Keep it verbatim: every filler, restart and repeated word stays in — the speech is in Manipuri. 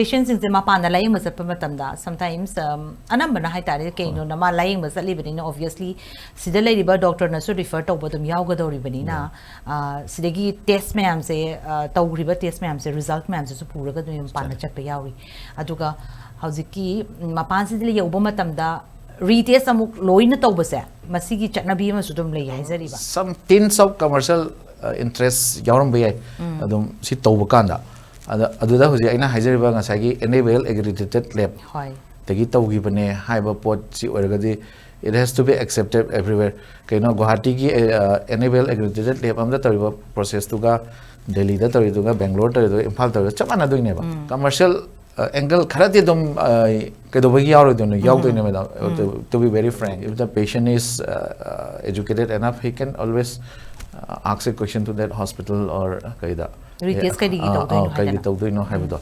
ꯄꯦꯁꯦꯟꯁꯤꯡꯁꯦ ꯃꯄꯥꯟꯗ ꯂꯥꯌꯦꯡꯕ ꯆꯠꯄ ꯃꯇꯝꯗ sometimes ꯑꯅꯝꯕꯅ ꯍꯥꯏꯇꯥꯔꯦ, ꯀꯩꯅꯣꯅ ꯃꯥ ꯂꯥꯌꯦꯡꯕ ꯆꯠꯂꯤꯕꯅꯤꯅ obviously ꯁꯤꯗ ꯂꯩꯔꯤꯕ ꯗꯣꯛꯇꯔꯅꯁꯨ ꯔꯤꯐꯔ ꯇꯧꯕ ꯑꯗꯨꯝ ꯌꯥꯎꯒꯗꯧꯔꯤꯕꯅꯤꯅ, ꯑ, ꯁꯤꯗꯒꯤ ꯇꯦꯁ ꯃꯌꯥꯝꯁꯦ, ꯑ, ꯇꯧꯈ꯭ꯔꯤꯕ ꯇꯦꯁ ꯃꯌꯥꯝꯁꯦ, ꯔꯤꯖꯜꯠ ꯃꯌꯥꯝꯁꯤꯁꯨ ꯄꯨꯔꯒ ꯑꯗꯨꯝ ꯃꯄꯥꯟꯗ ꯆꯠꯄ ꯌꯥꯎꯔꯤ꯫ ꯑꯗꯨꯒ ꯍꯧꯖꯤꯛꯀꯤ ꯃꯄꯥꯟꯁꯤꯗ ꯌꯧꯕ ꯃꯇꯝꯗ ꯔꯤꯇꯦꯁ ꯑꯃꯨꯛ ꯂꯣꯏꯅ ꯇꯧꯕꯁꯦ, ꯃꯁꯤꯒꯤ ꯆꯠꯅꯕꯤ ꯑꯃꯁꯨ ꯑꯗꯨꯝ ꯂꯩ ꯍꯥꯏꯖꯔꯤꯕ꯫ Some tints of commercial interest ꯌꯥꯎꯔꯝꯕ ꯌꯥꯏ ꯑꯗꯨꯝ ꯁꯤ ꯇꯧꯕ ꯀꯥꯟꯗ꯫ ꯑꯗ ꯑꯗꯨꯗ ꯍꯧꯖꯤꯛ ꯑꯩꯅ ꯍꯥꯏꯖꯔꯤꯕ ꯉꯁꯥꯏꯒꯤ NABL accredited lab ꯍꯣꯏ꯫ ꯗꯒꯤ ꯇꯧꯈꯤꯕꯅꯦ ꯍꯥꯏꯕ ꯄꯣꯠꯁꯤ ꯑꯣꯏꯔꯒꯗꯤ, it has to be accepted everywhere. ꯀꯩꯅꯣ, ꯒꯨꯋꯥꯍꯥꯇꯤꯒꯤ NABL accredited lab ꯑꯃꯗ ꯇꯧꯔꯤꯕ ꯄ꯭ꯔꯣꯁꯦꯁꯇꯨꯒ ꯗꯦꯜꯂꯤꯗ ꯇꯧꯔꯤꯗꯨꯒ, ꯕꯦꯡꯒ꯭ꯂꯣꯔ ꯇꯧꯔꯤꯗꯨꯒ, ꯏꯝꯐꯥꯜ ꯇꯧꯔꯤꯗꯨꯒ ꯆꯞ ꯃꯥꯟꯅꯗꯣꯏꯅꯦꯕ꯫ ꯀꯃꯔꯁꯤꯌꯦꯜ ꯑꯦꯡꯒꯜ ꯈꯔꯗꯤ ꯑꯗꯨꯝ, ꯑ, ꯀꯩꯗꯧꯕꯒꯤ ꯌꯥꯎꯔꯣꯏꯗꯣꯏꯅꯣ? ꯌꯥꯎꯗꯣꯏꯅꯦ, madam, to be very frank. If the patient is educated enough, he can always ask a question to that hospital or ꯀꯩꯗ, ꯔꯤꯇꯦꯁ ꯀꯔꯤꯒꯤ ꯇꯧꯗꯣꯏꯅꯣ ꯀꯩꯒꯤ ꯍꯥꯏꯗꯅ꯫ ꯇꯧꯗꯣꯏꯅꯣ ꯍꯥꯏꯕꯗꯣ꯫